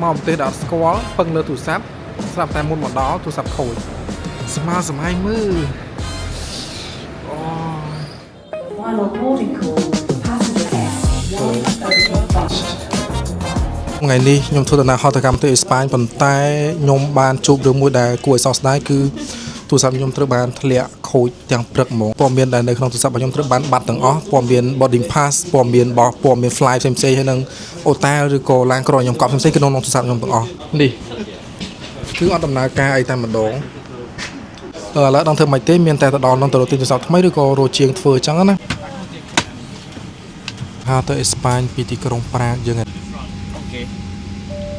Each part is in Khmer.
មកប្រទេសដែលអត់ស្គាល់ពឹងលើទូរស័ព្ទស្រាប់តែមុនមកដល់ទូរស័ព្ទខូចស្មើសម័យមើលអូ Final boarding call for passenger S105. ថ្ងៃនេះខ្ញុំធ្វើដំណើរហោះទៅកម្មប្រទេសអេស្ប៉ាញប៉ុន្តែខ្ញុំបានជួបរឿងមួយដែលគួរឲ្យសោកស្ដាយគឺទូរស័ព្ទខ្ញុំត្រូវបានធ្លាក់ខូចទាំងព្រឹកហ្មងព័ត៌មានដែលនៅក្នុងទូរស័ព្ទរបស់ខ្ញុំត្រូវបានបាត់ទាំងអស់ព័ត៌មាន boarding pass ព័ត៌មានបោះព័ត៌មាន flight ផ្សេងៗហើយនឹងអូតែលឬក៏ឡានក្រុងខ្ញុំកប់ផ្សេងៗគឺក្នុងទូរស័ព្ទខ្ញុំទាំងអស់នេះគឺអត់ដំណើរការអីតែម្ដងអឺឥឡូវដល់ធ្វើមិនទេមានតែទៅដល់នឹងទៅរកទិញទូរស័ព្ទថ្មីឬក៏រកជាងធ្វើអញ្ចឹងណាហើយទៅអេស្ប៉ាញពីទីក្រុងប្រាកយើង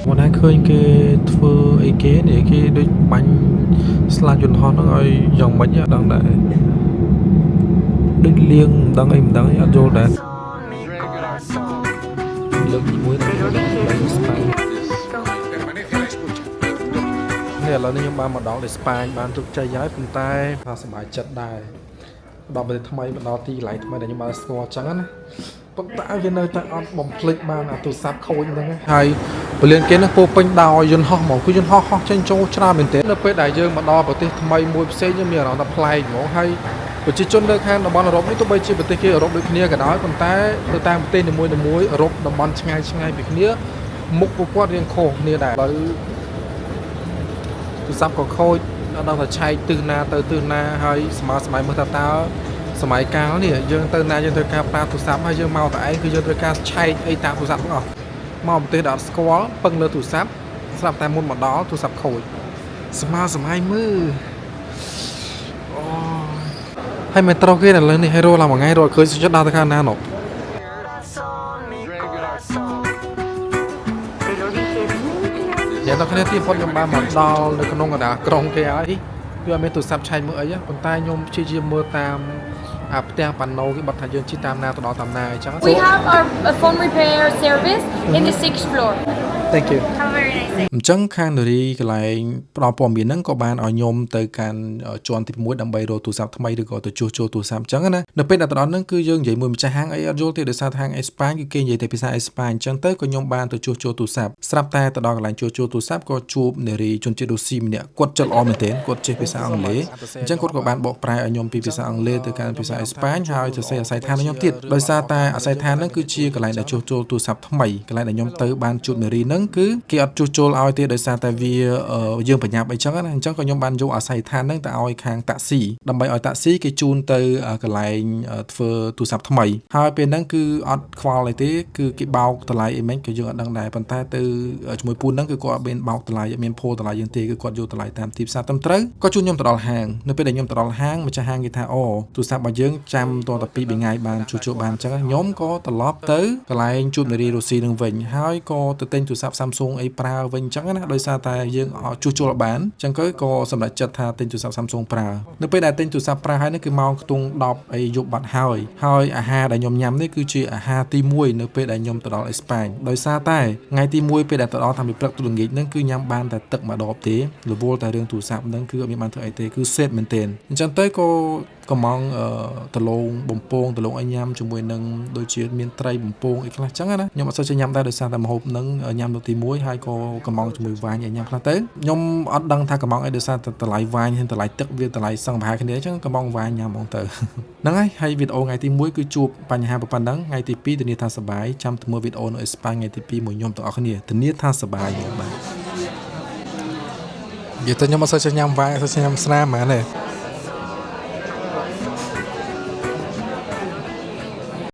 មកដែរឃើញគេធ្វើអីគេនេះគេដូចបាញ់ស្លាកយន្តហោះហ្នឹងឲ្យយ៉ាងម៉េចអត់ដឹងដែរដូចលៀងមិនដឹងអីមិនដឹងអីអត់យល់ដែរលើកទី1ទៅដល់ស្ប៉ាញនេះឥឡូវនេះខ្ញុំបានមកដល់អេស្ប៉ាញបានជោគជ័យហើយប៉ុន្តែថាសប្បាយចិត្តដែរដល់ប្រទេសថ្មីមកដល់ទីកន្លែងថ្មីដែលខ្ញុំបានស្គាល់អញ្ចឹងណាប៉ុន្តែវានៅតែអត់បំភ្លេចបានអាទូរស័ព្ទខូចហ្នឹងណាហើយពលានគេហ្នឹងពោពេញដោយយន្តហោះហ្មងគឺយន្តហោះហោះចេញចូលច្រើនមែនទែននៅពេលដែលយើងមកដល់ប្រទេសថ្មីមួយផ្សេងយើងមានអារម្មណ៍ថាប្លែកហ្មងហើយប្រជាជននៅខាងតំបន់អឺរ៉ុបនេះទោះបីជាប្រទេសគេអឺរ៉ុបដូចគ្នាក៏ដោយប៉ុន្តែទៅតាមប្រទេសនីមួយៗអឺរ៉ុបតំបន់ឆ្ងាយឆ្ងាយពីគ្នាមុខពួកគាត់រៀងខុសគ្នាដែរឥឡូវទូរស័ព្ទក៏ខូចអត់ដឹងថាឆែកទិសណាទៅទិសណាហើយសម័យសម័យមើលថាតើសម័យកាលនេះយើងទៅណាយើងត្រូវការប្រើទូរស័ព្ទហើយយើងមកតែឯងគឺយើងត្រូវការឆែកអីតាមទូរស័ព្ទទាំងអស់មកប្រទេសដែលអត់ស្គាល់ពឹងលើទូរស័ព្ទស្រាប់តែមុនមកដល់ទូរស័ព្ទខូចស្មើសម័យមើលអូហើយមិនត្រូវគេឥឡូវនេះហើយរកឡើងមួយថ្ងៃរកឃើញសុខចិត្តដល់ទៅខាងណានោះ Mi corazón. Te lo dije bien clarito. និយាយដល់គ្នាទីបំផុតខ្ញុំបានមកដល់នៅក្នុងកណ្ដាលក្រុងគេហើយវាអត់មានទូរស័ព្ទឆែកមើលអីទេប៉ុន្តែខ្ញុំព្យាយាមមើលតាមអាផ្ទាំងប៉ាណូគេបတ်ថាយើងជិះតាមណាទៅដល់តាមណាអញ្ចឹង We have our phone repair service in the sixth floor. Thank you. Have a very nice day. អញ្ចឹងខាងនារីកន្លែងផ្ដល់ព័ត៌មានហ្នឹងក៏បានឲ្យខ្ញុំទៅកាន់ជាន់ទី6ដើម្បីរកទូរស័ព្ទថ្មីឬក៏ទៅជួសជុលទូរស័ព្ទអញ្ចឹងណានៅពេលដែលទៅដល់ហ្នឹងគឺយើងនិយាយមួយម្ចាស់ហាងអីអត់យល់ទេដោយសារហាងអេស្ប៉ាញគឺគេនិយាយតែភាសាអេស្ប៉ាញអញ្ចឹងទៅក៏ខ្ញុំបានទៅជួសជុលទូរស័ព្ទស្រាប់តែទៅដល់កន្លែងជួសជុលទូរស័ព្ទក៏ជួបនារីជនជាតិរុស្ស៊ីម្នាក់គាត់ចិត្តល្អមែនទែនគាត់ចេះភាសាអង់គ្លេសអញ្ចឹងគាត់ក៏បានបកប្រែឲ្យខ្ញុំពីភាសាអង់គ្លេសទៅកាន់ភាសាអេស្ប៉ាញហើយសរសេរអាស័យដ្ឋានឲ្យខ្ញុំទៀតដោយសារតែអាស័យដ្ឋានហ្នឹងគឺជាកន្លែងដែលជួសជុលទូរស័ព្ទថ្មីកន្លែងដែលខ្ញុំទៅបានជួបនារីហ្នឹងគឺគេអត់ជួសជុលឲ្យទេដោយសារតែវាអឺយើងប្រញាប់អីចឹងណាអញ្ចឹងក៏ខ្ញុំបានយកអាស័យដ្ឋានហ្នឹងទៅឲ្យខាងតាក់ស៊ីដើម្បីឲ្យតាក់ស៊ីគេជូនទៅកន្លែងធ្វើទូរស័ព្ទថ្មីហើយពេលហ្នឹងគឺអត់ខ្វល់អីទេគឺគេបោកតម្លៃអីមិញក៏យើងអត់ដឹងដែរប៉ុន្តែទៅជាមួយពូនហ្នឹងគឺគាត់អត់មានបោកតម្លៃអត់មានផូតម្លៃយើងទេគឺគាត់យកតម្លៃតាមទីផ្សារត្រឹមត្រូវក៏ជូនខ្ញុំទៅដល់ហាងនៅពេលដែលខ្ញុំទៅដល់ហាងម្ចាស់ហាងគេថាអូទូរស័ព្ទរបស់យើងចាំតតែ2 3ថ្ងៃបានជួសជុលបានអញ្ចឹងខ្ញុំក៏ត្រឡប់ទៅកន្លែងជួបនារីរុស្ស៊ីនឹងវិញហើយក៏ទៅទិញទូរស័ព្ទ Samsung អីប្រើវិញអញ្ចឹងណាដោយសារតែយើងជួសជុលបានអញ្ចឹងក៏សម្រេចចិត្តថាទិញទូរស័ព្ទ Samsung ប្រើនៅពេលដែលទិញទូរស័ព្ទប្រើហើយនេះគឺម៉ោងខ្ទង់10អីយប់បាត់ហើយហើយអាហារដែលខ្ញុំញ៉ាំនេះគឺជាអាហារទី1នៅពេលដែលខ្ញុំទៅដល់អេស្ប៉ាញដោយសារតែថ្ងៃទី1ពេលដែលទៅដល់តាំងពីព្រឹកទៅល្ងាចហ្នឹងគឺញ៉ាំបានតែទឹកម្ដបទេរវល់តែរឿងទូរស័ព្ទហ្នឹងគឺអត់មានបានធ្វើអីទេគឺសេតមែនទែនអញ្ចឹងទៅក៏កំងអឺដលងបំពងដលងឲ្យញ៉ាំជាមួយនឹងដូចជាមានត្រីបំពងអីខ្លះចឹងណាខ្ញុំអត់សូវចេះញ៉ាំដែរដោយសារតែម្ហូបហ្នឹងញ៉ាំលើកទី1ហើយក៏កំងជាមួយវ៉ាញឲ្យញ៉ាំខ្លះទៅខ្ញុំអត់ដឹងថាកំងអីដោយសារតែតម្លៃវ៉ាញហើយតម្លៃទឹកវាតម្លៃសឹងប្រហែលគ្នាអញ្ចឹងកំងវ៉ាញញ៉ាំហ្មងទៅ ហ្នឹងហើយហើយវីដេអូថ្ងៃទី1គឺជួបបញ្ហាប៉ុណ្ណឹងថ្ងៃទី2ធានាថាសប្បាយចាំទៅមើលវីដេអូនៅអេស្ប៉ាញថ្ងៃទី2មួយខ្ញុំទាំងអស់គ្នាធានាថាសប្បាយបាទនិយាយទៅខ្ញុំអត់សូវចេះញ៉ាំវ៉ាញអត់សូវចេះញ៉ាំស្រាហ្មងទេ